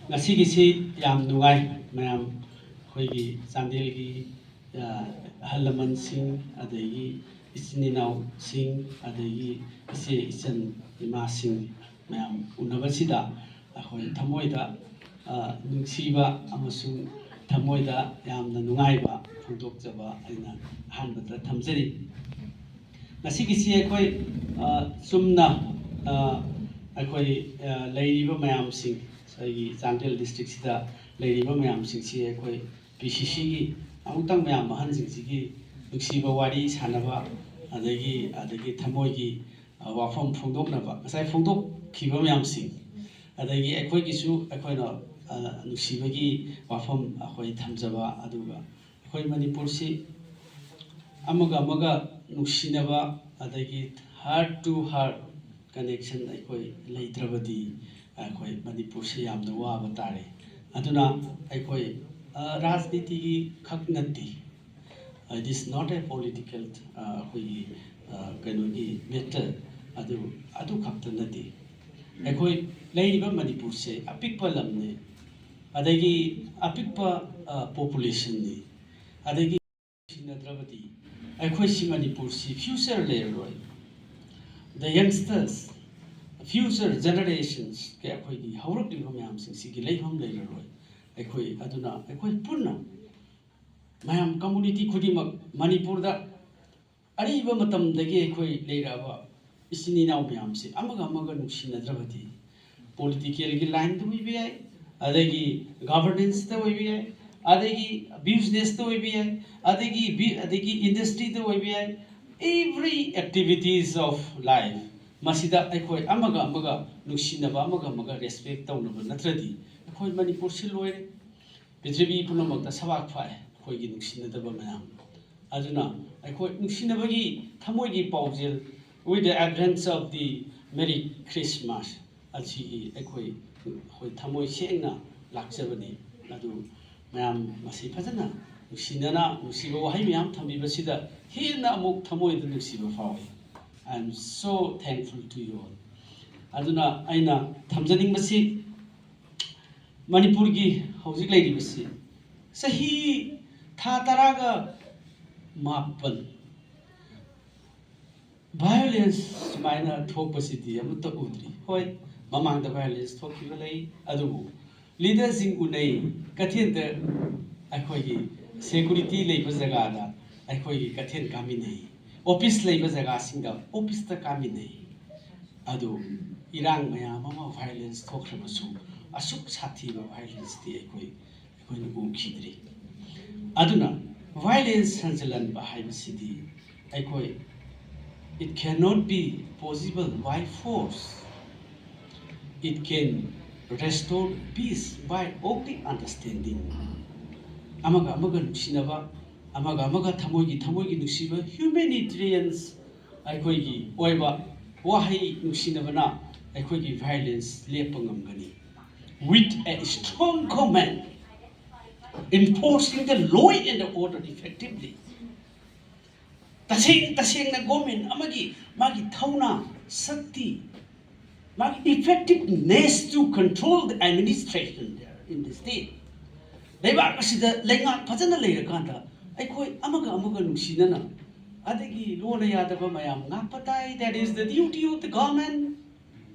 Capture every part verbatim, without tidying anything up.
ꯉꯁꯤꯒꯤꯁꯤ ꯌꯥꯝ ꯅꯨꯡꯉꯥꯏ꯫ ꯃꯌꯥꯝ ꯑꯩꯈꯣꯏꯒꯤ ꯆꯥꯟꯗꯦꯜꯒꯤ, ꯑ, ꯑꯍꯜ ꯂꯃꯟꯁꯤꯡ, ꯑꯗꯒꯤ ꯏꯆꯤꯟ ꯏꯅꯥꯎꯁꯤꯡ, ꯑꯗꯒꯤ ꯏꯆꯦ ꯏꯆꯟ ꯏꯃꯥꯁꯤꯡ ꯃꯌꯥꯝ ꯎꯅꯕꯁꯤꯗ ꯑꯩꯈꯣꯏ ꯊꯃꯣꯏꯗ, ꯑ, ꯅꯨꯡꯁꯤꯕ ꯑꯃꯁꯨꯡ ꯊꯃꯣꯏꯗ ꯌꯥꯝꯅ ꯅꯨꯡꯉꯥꯏꯕ ꯐꯣꯡꯗꯣꯛꯆꯕ ꯑꯩꯅ ꯑꯍꯥꯟꯕꯗ ꯊꯝꯖꯔꯤ꯫ ꯉꯁꯤꯒꯤꯁꯤ ꯑꯩꯈꯣꯏ, ꯑ, ꯆꯨꯝꯅ, ꯑ, ꯑꯩꯈꯣꯏ, ꯑ, ꯂꯩꯔꯤꯕ ꯃꯌꯥꯝꯁꯤꯡ, ꯑꯩꯒꯤ ꯆꯥꯟꯗꯦꯜ ꯗꯤꯁꯇ꯭ꯔꯤꯛꯁꯤꯗ ꯂꯩꯔꯤꯕ ꯃꯌꯥꯝꯁꯤꯡꯁꯤ ꯑꯩꯈꯣꯏ ꯄꯤ ꯁꯤ ꯁꯤꯒꯤ ꯑꯃꯨꯛꯇꯪ ꯃꯌꯥꯝ ꯑꯍꯟꯁꯤꯡꯁꯤꯒꯤ ꯅꯨꯡꯁꯤꯕ ꯋꯥꯔꯤ ꯁꯥꯟꯅꯕ, ꯑꯗꯒꯤ, ꯑꯗꯒꯤ ꯊꯃꯣꯏꯒꯤ, ꯑ, ꯋꯥꯐꯝ ꯐꯣꯡꯗꯣꯛꯅꯕ, ꯉꯁꯥꯏ ꯐꯣꯡꯗꯣꯛꯈꯤꯕ ꯃꯌꯥꯝꯁꯤꯡ, ꯑꯗꯒꯤ ꯑꯩꯈꯣꯏꯒꯤꯁꯨ ꯑꯩꯈꯣꯏꯅ, ꯑ, ꯅꯨꯡꯁꯤꯕꯒꯤ ꯋꯥꯐꯝ ꯑꯩꯈꯣꯏ ꯊꯝꯖꯕ, ꯑꯗꯨꯒ ꯑꯩꯈꯣꯏ ꯃꯅꯤꯄꯨꯔꯁꯤ ꯑꯃꯒ ꯑꯃꯒ ꯅꯨꯡꯁꯤꯅꯕ, ꯑꯗꯒꯤ heart to heart connection ꯑꯩꯈꯣꯏ ꯂꯩꯇ꯭ꯔꯕꯗꯤ ꯑꯩꯈꯣꯏ ꯃꯅꯤꯄꯨꯔꯁꯤ ꯌꯥꯝꯅ ꯋꯥꯕ ꯇꯥꯔꯦ꯫ ꯑꯗꯨꯅ ꯑꯩꯈꯣꯏ, ꯑ, ꯔꯥꯖꯅꯤꯇꯤꯒꯤ ꯈꯛ ꯅꯠꯇꯦ, it is not a political, ꯑ, ꯑꯩꯈꯣꯏꯒꯤ, ꯑ, ꯀꯩꯅꯣꯒꯤ matter, ꯑꯗꯨ, ꯑꯗꯨ ꯈꯛꯇ ꯅꯠꯇꯦ꯫ ꯑꯩꯈꯣꯏ ꯂꯩꯔꯤꯕ ꯃꯅꯤꯄꯨꯔꯁꯦ ꯑꯄꯤꯛꯄ ꯂꯝꯅꯤ, ꯑꯗꯒꯤ ꯑꯄꯤꯛꯄ, ꯑ, populationꯅꯤ, ꯑꯗꯒꯤ ꯅꯨꯡꯁꯤꯅꯗ꯭ꯔꯕꯗꯤ ꯑꯩꯈꯣꯏ ꯁꯤ ꯃꯅꯤꯄꯨꯔꯁꯤ future ꯂꯩꯔꯔꯣꯏ꯫ The youngsters, future generations ꯀ ꯑꯩꯈꯣꯏꯒꯤ ꯍꯧꯔꯛꯂꯤꯕ ꯃꯌꯥꯝꯁꯤꯡꯁꯤꯒꯤ ꯂꯩꯐꯝ ꯂꯩꯔꯔꯣꯏ꯫ ꯑꯩꯈꯣꯏ, ꯑꯗꯨꯅ ꯑꯩꯈꯣꯏ ꯄꯨꯟꯅ ꯃꯌꯥꯝ community ꯈꯨꯗꯤꯡꯃꯛ ꯃꯅꯤꯄꯨꯔꯗ ꯑꯔꯤꯕ ꯃꯇꯝꯗꯒꯤ ꯑꯩꯈꯣꯏ ꯂꯩꯔꯛꯑꯕ ꯏꯆꯤꯟ ꯏꯅꯥꯎ ꯃꯌꯥꯝꯁꯦ ꯑꯃꯒ ꯑꯃꯒ ꯅꯨꯡꯁꯤꯅꯗ꯭ꯔꯕꯗꯤ politicalꯒꯤ lineꯗ ꯑꯣꯏꯕ ꯌꯥꯏ, ꯑꯗꯒꯤ governanceꯇ ꯑꯣꯏꯕ ꯌꯥꯏ, ꯑꯗꯒꯤ businessꯇ ꯑꯣꯏꯕ ꯌꯥꯏ, ꯑꯗꯒꯤ ꯕꯤ-, ꯑꯗꯒꯤ industryꯗ ꯑꯣꯏꯕ ꯌꯥꯏ, every activities of life ꯃꯁꯤꯗ ꯑꯩꯈꯣꯏ ꯑꯃꯒ ꯑꯃꯒ ꯅꯨꯡꯁꯤꯅꯕ, ꯑꯃꯒ ꯑꯃꯒ respect ꯇꯧꯅꯕ ꯅꯠꯇ꯭ꯔꯗꯤ ꯑꯩꯈꯣꯏ ꯃꯅꯤꯄꯨꯔꯁꯤ ꯂꯣꯏꯔꯦ꯫ ꯄ꯭ꯔꯤꯊꯤꯕꯤ ꯄꯨꯝꯅꯃꯛꯇ ꯁꯕꯥꯛ ꯐꯥꯛꯑꯦ ꯑꯩꯈꯣꯏꯒꯤ ꯅꯨꯡꯁꯤꯅꯗꯕ ꯃꯌꯥꯝ꯫ ꯑꯗꯨꯅ ꯑꯩꯈꯣꯏ ꯅꯨꯡꯁꯤꯅꯕꯒꯤ ꯊꯃꯣꯏꯒꯤ ꯄꯥꯎꯖꯦꯜ, with the advent of the Merry Christmas, ꯑꯁꯤꯒꯤ ꯑꯩꯈꯣꯏ, ꯑꯩꯈꯣꯏ ꯊꯃꯣꯏ ꯁꯦꯡꯅ ꯂꯥꯛꯆꯕꯅꯤ꯫ ꯑꯗꯨ ꯃꯌꯥꯝ ꯃꯁꯤ ꯐꯖꯅ ꯅꯨꯡꯁꯤꯅꯅ ꯅꯨꯡꯁꯤꯕ ꯋꯥꯍꯩ ꯃꯌꯥꯝ ꯊꯝꯕꯤꯕꯁꯤꯗ ꯍꯦꯟꯅ ꯑꯃꯨꯛ ꯊꯃꯣꯏꯗ ꯅꯨꯡꯁꯤꯕ ꯐꯥꯎꯏ꯫ I am so thankful to you all. ꯑꯗꯨꯅ ꯑꯩꯅ ꯊꯝꯖꯅꯤꯡꯕꯁꯤ, ꯃꯅꯤꯄꯨꯔꯒꯤ ꯍꯧꯖꯤꯛ ꯂꯩꯔꯤꯕꯁꯤ ꯆꯍꯤ ꯊꯥ ꯇꯔꯥꯒ ꯃꯥꯄꯜ violence ꯁꯨꯃꯥꯏꯅ ꯊꯣꯛꯄꯁꯤꯗꯤ ꯑꯃꯠꯇ ꯎꯗ꯭ꯔꯤ꯫ ꯍꯣꯏ, ꯃꯃꯥꯡꯗ violence ꯊꯣꯛꯈꯤꯕ ꯂꯩ, ꯑꯗꯨꯕꯨ leaderꯁꯤꯡ ꯎꯅꯩ, ꯀꯩꯊꯦꯜꯗ ꯑꯩꯈꯣꯏꯒꯤ security ꯂꯩꯕ ꯖꯒꯥꯗ ꯑꯩꯈꯣꯏꯒꯤ ꯀꯩꯊꯦꯜ ꯀꯥꯃꯤꯟꯅꯩ, office ꯂꯩꯕ ꯖꯒꯥꯁꯤꯡꯗ officeꯇ ꯀꯥꯃꯤꯟꯅꯩ꯫ ꯑꯗꯨ ꯏꯔꯥꯡ ꯃꯌꯥꯝ ꯑꯃ violence ꯊꯣꯛꯈ꯭ꯔꯕꯁꯨ ꯑꯁꯨꯛ ꯁꯥꯊꯤꯕ violenceꯇꯤ ꯑꯩꯈꯣꯏ ꯑꯩꯈꯣꯏꯅ ꯎꯈꯤꯗ꯭ꯔꯤ꯫ ꯑꯗꯨꯅ violence ꯍꯟꯖꯤꯜꯍꯟꯕ ꯍꯥꯏꯕꯁꯤꯗꯤ ꯑꯩꯈꯣꯏ, it cannot be possible by force. It can restore peace by only understanding. ꯑꯃꯒ ꯑꯃꯒ ꯅꯨꯡꯁꯤꯅꯕ, ꯑꯃꯒ ꯑꯃꯒ ꯊꯃꯣꯏꯒꯤ ꯊꯃꯣꯏꯒꯤ ꯅꯨꯡꯁꯤꯕ, humanitarians ꯑꯩꯈꯣꯏꯒꯤ ꯑꯣꯏꯕ ꯋꯥꯍꯩ ꯅꯨꯡꯁꯤꯅꯕꯅ ꯑꯩꯈꯣꯏꯒꯤ violence ꯂꯦꯞꯄ ꯉꯝꯒꯅꯤ꯫ With a strong government enforcing the law and order effectively. ꯇꯁꯦꯡ ꯇꯁꯦꯡꯅ government ꯑꯃꯒꯤ ꯃꯥꯒꯤ ꯊꯧꯅꯥ, ꯁꯛꯇꯤ, ꯃꯥꯒꯤ effectiveness to control the administration there in the state. ꯂꯩꯕꯥꯛ ꯑꯁꯤꯗ ꯂꯩꯉꯥꯛ ꯐꯖꯅ ꯂꯩꯔꯀꯥꯟꯗ ꯑꯩꯈꯣꯏ ꯑꯃꯒ ꯑꯃꯒ ꯅꯨꯡꯁꯤꯅꯅ, ꯑꯗꯒꯤ ꯂꯣꯟꯅ ꯌꯥꯗꯕ ꯃꯌꯥꯝ ꯉꯥꯛꯄ ꯇꯥꯏ, that is the duty of the government.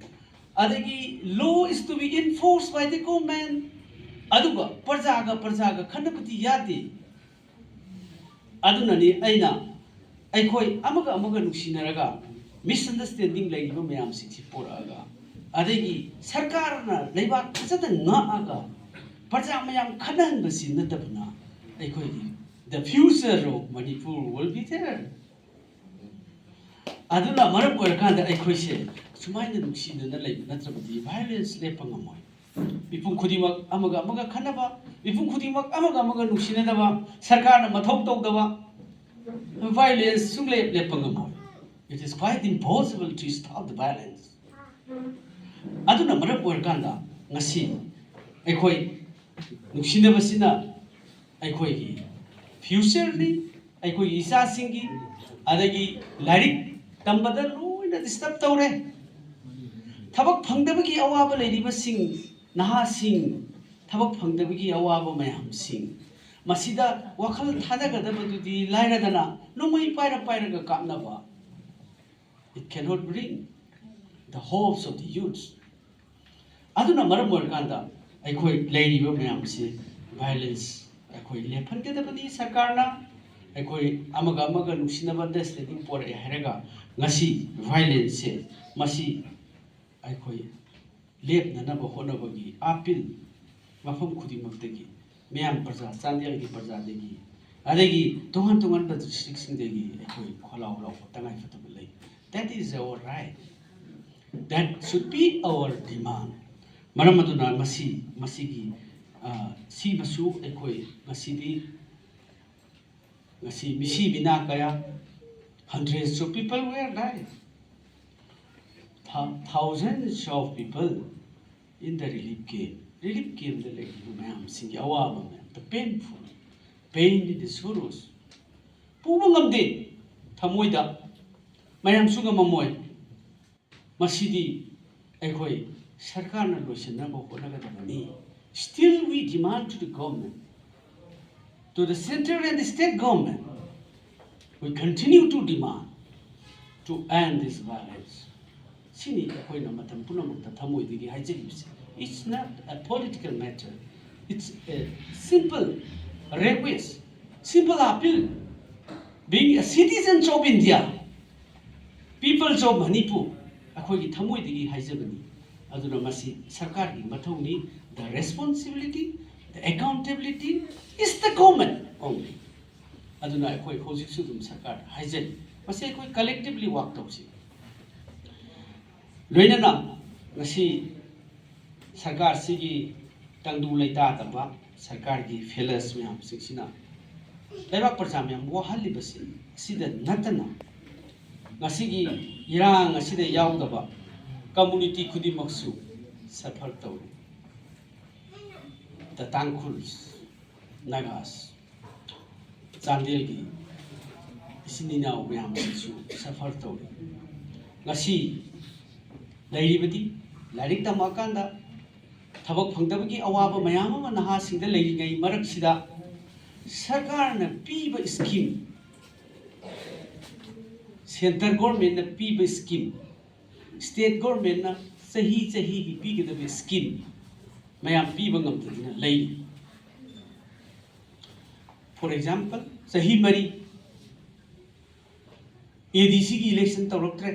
ꯑꯗꯒꯤ law is to be enforced by the government. ꯑꯗꯨꯒ ꯄ꯭ꯔꯖꯥꯒ ꯄ꯭ꯔꯖꯥꯒ ꯈꯠꯅꯕꯗꯤ ꯌꯥꯗꯦ꯫ ꯑꯗꯨꯅꯅꯤ ꯑꯩꯅ ꯑꯩꯈꯣꯏ ꯑꯃꯒ ꯑꯃꯒ ꯅꯨꯡꯁꯤꯅꯔꯒ misunderstanding ꯂꯩꯔꯤꯕ ꯃꯌꯥꯝꯁꯤꯡꯁꯤ ꯄꯣꯔꯛꯑꯒ, ꯑꯗꯒꯤ ꯁꯔꯀꯥꯔꯅ ꯂꯩꯕꯥꯛ ꯐꯖꯅ ꯉꯥꯛꯑꯒ ꯄ꯭ꯔꯖꯥ ꯃꯌꯥꯝ ꯈꯠꯅꯍꯟꯕꯁꯤ ꯅꯠꯇꯕꯅ, ꯑꯩꯈꯣꯏꯒꯤ the future of Manipur will be there. ꯑꯗꯨꯅ ꯃꯔꯝ ꯑꯣꯏꯔꯀꯥꯟꯗ ꯑꯩꯈꯣꯏꯁꯦ ꯁꯨꯃꯥꯏꯅ ꯅꯨꯡꯁꯤꯅꯅ ꯂꯩꯕ ꯅꯠꯇ꯭ꯔꯕꯗꯤ violence ꯂꯦꯞꯄ ꯉꯝꯃꯣꯏ꯫ ꯃꯤꯄꯨꯝ ꯈꯨꯗꯤꯡꯃꯛ ꯑꯃꯒ ꯑꯃꯒ ꯈꯠꯅꯕ, ꯃꯤꯄꯨꯝ ꯈꯨꯗꯤꯡꯃꯛ ꯑꯃꯒ ꯑꯃꯒ ꯅꯨꯡꯁꯤꯅꯗꯕ, ꯁꯔꯀꯥꯔꯅ ꯃꯊꯧ ꯇꯧꯗꯕ, violence ꯁꯨꯡꯂꯦꯞ ꯂꯦꯞꯄ ꯉꯝꯃꯣꯏ꯫ It is quite impossible to stop the violence. ꯑꯗꯨꯅ ꯃꯔꯝ ꯑꯣꯏꯔꯀꯥꯟꯗ ꯉꯁꯤ ꯑꯩꯈꯣꯏ ꯅꯨꯡꯁꯤꯅꯕꯁꯤꯅ ꯑꯩꯈꯣꯏꯒꯤ futureꯅꯤ, ꯑꯩꯈꯣꯏꯒꯤ ꯏꯆꯥꯁꯤꯡꯒꯤ, ꯑꯗꯒꯤ ꯂꯥꯏꯔꯤꯛ ꯇꯝꯕꯗ ꯂꯣꯏꯅ disturb ꯇꯧꯔꯦ꯫ ꯊꯕꯛ ꯐꯪꯗꯕꯒꯤ ꯑꯋꯥꯕ ꯂꯩꯔꯤꯕꯁꯤꯡ, ꯅꯍꯥꯁꯤꯡ, ꯊꯕꯛ ꯐꯪꯗꯕꯒꯤ ꯑꯋꯥꯕ ꯃꯌꯥꯝꯁꯤꯡ, ꯃꯁꯤꯗ ꯋꯥꯈꯜ ꯊꯥꯗꯒꯗꯕꯗꯨꯗꯤ ꯂꯥꯏꯔꯗꯅ, ꯅꯣꯡꯃꯩ ꯄꯥꯏꯔ ꯄꯥꯏꯔꯒ ꯀꯥꯞꯅꯕ, it cannot bring the hopes of the youth. ꯑꯗꯨꯅ ꯃꯔꯝ ꯑꯣꯏꯔꯀꯥꯟꯗ ꯑꯩꯈꯣꯏ ꯂꯩꯔꯤꯕ ꯃꯌꯥꯝꯁꯤ, violence ꯑꯩꯈꯣꯏ ꯂꯦꯞꯍꯟꯒꯗꯕꯅꯤ꯫ ꯁꯔꯀꯥꯔꯅ ꯑꯩꯈꯣꯏ ꯑꯃꯒ ꯑꯃꯒ ꯅꯨꯡꯁꯤꯅꯕ understanding ꯄꯣꯔꯛꯑꯦ ꯍꯥꯏꯔꯒ ꯉꯁꯤ violence ꯁꯦ ꯃꯁꯤ ꯑꯩꯈꯣꯏ ꯂꯦꯞꯅꯅꯕ ꯍꯣꯠꯅꯕꯒꯤ appeal ꯃꯐꯝ ꯈꯨꯗꯤꯡꯃꯛꯇꯒꯤ, ꯃꯌꯥꯝ ꯄ꯭ꯔꯖꯥ, ꯆꯥꯟꯗꯦꯜꯒꯤ ꯄ꯭ꯔꯖꯥꯗꯒꯤ, ꯑꯗꯒꯤ ꯇꯣꯉꯥꯟ ꯇꯣꯉꯥꯟꯕ district ꯁꯤꯡꯗꯒꯤ ꯑꯩꯈꯣꯏ ꯈꯣꯜꯂꯥꯎ ꯂꯥꯎꯕ ꯇꯉꯥꯏꯐꯗꯕ ꯂꯩ꯫ That is our right. That should be our demand. ꯃꯔꯝ ꯑꯗꯨꯅ ꯃꯁꯤ, ꯃꯁꯤꯒꯤ, ꯑ, ꯁꯤꯃꯁꯨ ꯑꯩꯈꯣꯏ ꯉꯁꯤꯗꯤ, ꯉꯁꯤ ꯃꯤꯁꯤ ꯃꯤꯅꯥ ꯀꯌꯥ, hundreds of people were died. Thou-, thousands of people in the relief camp. Relief camp ꯗ ꯂꯩꯔꯤꯕ ꯃꯌꯥꯝꯁꯤꯡꯒꯤ ꯑꯋꯥꯕ ꯃꯌꯥꯝ, the painful, pain in the sorrows. ꯄꯨꯕ ꯉꯝꯗꯦ ꯊꯃꯣꯏꯗ, ꯃꯌꯥꯝꯁꯨ ꯉꯝꯃꯝꯃꯣꯏ꯫ ꯃꯁꯤꯗꯤ ꯑꯩꯈꯣꯏ ꯁꯔꯀꯥꯔꯅ ꯂꯣꯏꯁꯤꯟꯅꯕ ꯍꯣꯠꯅꯒꯗꯕꯅꯤ꯫ Still we demand to the government, to the central and the state government, we continue to demand to end this violence. ꯁꯤꯅꯤ ꯑꯩꯈꯣꯏꯅ ꯃꯇꯝ ꯄꯨꯝꯅꯃꯛꯇ ꯊꯃꯣꯏꯗꯒꯤ ꯍꯥꯏꯖꯔꯤꯕꯁꯤ꯫ It's not a political matter. It's a simple request, simple appeal. Being a citizens of India, peoples of Manipur, ꯑꯩꯈꯣꯏꯒꯤ ꯊꯃꯣꯏꯗꯒꯤ ꯍꯥꯏꯖꯕꯅꯤ꯫ ꯑꯗꯨꯅ ꯃꯁꯤ ꯁꯔꯀꯥꯔꯒꯤ ꯃꯊꯧꯅꯤ꯫ The responsibility, the accountability is the government only. ꯑꯗꯨꯅ ꯑꯩꯈꯣꯏ ꯍꯧꯖꯤꯛꯁꯨ ꯑꯗꯨꯝ ꯁꯔꯀꯥꯔꯗ ꯍꯥꯏꯖꯔꯤ, ꯃꯁꯤ ꯑꯩꯈꯣꯏ collectively work ꯇꯧꯁꯤ꯫ ꯂꯣꯏꯅꯅ ꯉꯁꯤ ꯁꯔꯀꯥꯔꯁꯤꯒꯤ ꯇꯪꯗꯨ ꯂꯩꯇꯥꯗꯕ, ꯁꯔꯀꯥꯔꯒꯤ failures ꯃꯌꯥꯝꯁꯤꯡꯁꯤꯅ ꯂꯩꯕꯥꯛ ꯄ꯭ꯔꯖꯥ ꯃꯌꯥꯝ ꯋꯥꯍꯜꯂꯤꯕꯁꯤ ꯑꯁꯤꯗ ꯅꯠꯇꯅ ꯉꯁꯤꯒꯤ ꯏꯔꯥꯡ ꯑꯁꯤꯗ ꯌꯥꯎꯗꯕ community ꯈꯨꯗꯤꯡꯃꯛꯁꯨ suffer ꯇꯧꯔꯤ꯫ The Tangkhuls, Nagas, ꯆꯥꯟꯗꯦꯜꯒꯤ ꯏꯆꯤꯟ ꯏꯅꯥꯎ ꯃꯌꯥꯝꯁꯤꯁꯨ suffer ꯇꯧꯔꯤ꯫ ꯉꯁꯤ ꯂꯩꯔꯤꯕꯗꯤ ꯂꯥꯏꯔꯤꯛ ꯇꯝꯃꯛꯑꯀꯥꯟꯗ ꯊꯕꯛ ꯐꯪꯗꯕꯒꯤ ꯑꯋꯥꯕ ꯃꯌꯥꯝ ꯑꯃ ꯅꯍꯥꯁꯤꯡꯗ ꯂꯩꯔꯤꯉꯩ ꯃꯔꯛꯁꯤꯗ ꯁꯔꯀꯥꯔꯅ ꯄꯤꯕ ꯁ꯭ꯀꯤꯝ, ꯁꯦꯟꯇꯔ ꯒꯣꯔꯃꯦꯟꯅ ꯄꯤꯕ ꯁ꯭ꯀꯤꯝ, ꯁ꯭ꯇꯦꯠ ꯒꯣꯔꯃꯦꯟꯅ ꯆꯍꯤ ꯆꯍꯤꯒꯤ ꯄꯤꯒꯗꯕ ꯁ꯭ꯀꯤꯝ ꯃꯌꯥꯝ ꯄꯤꯕ ꯉꯝꯗꯗꯨꯅ ꯂꯩꯔꯤ꯫ ꯐꯣꯔ ꯑꯦꯛꯖꯥꯝꯄꯜ, ꯆꯍꯤ ꯃꯔꯤ ꯑꯦ ꯗꯤ ꯁꯤꯒꯤ ꯏꯂꯦꯛꯁꯟ ꯇꯧꯔꯛꯇ꯭ꯔꯦ,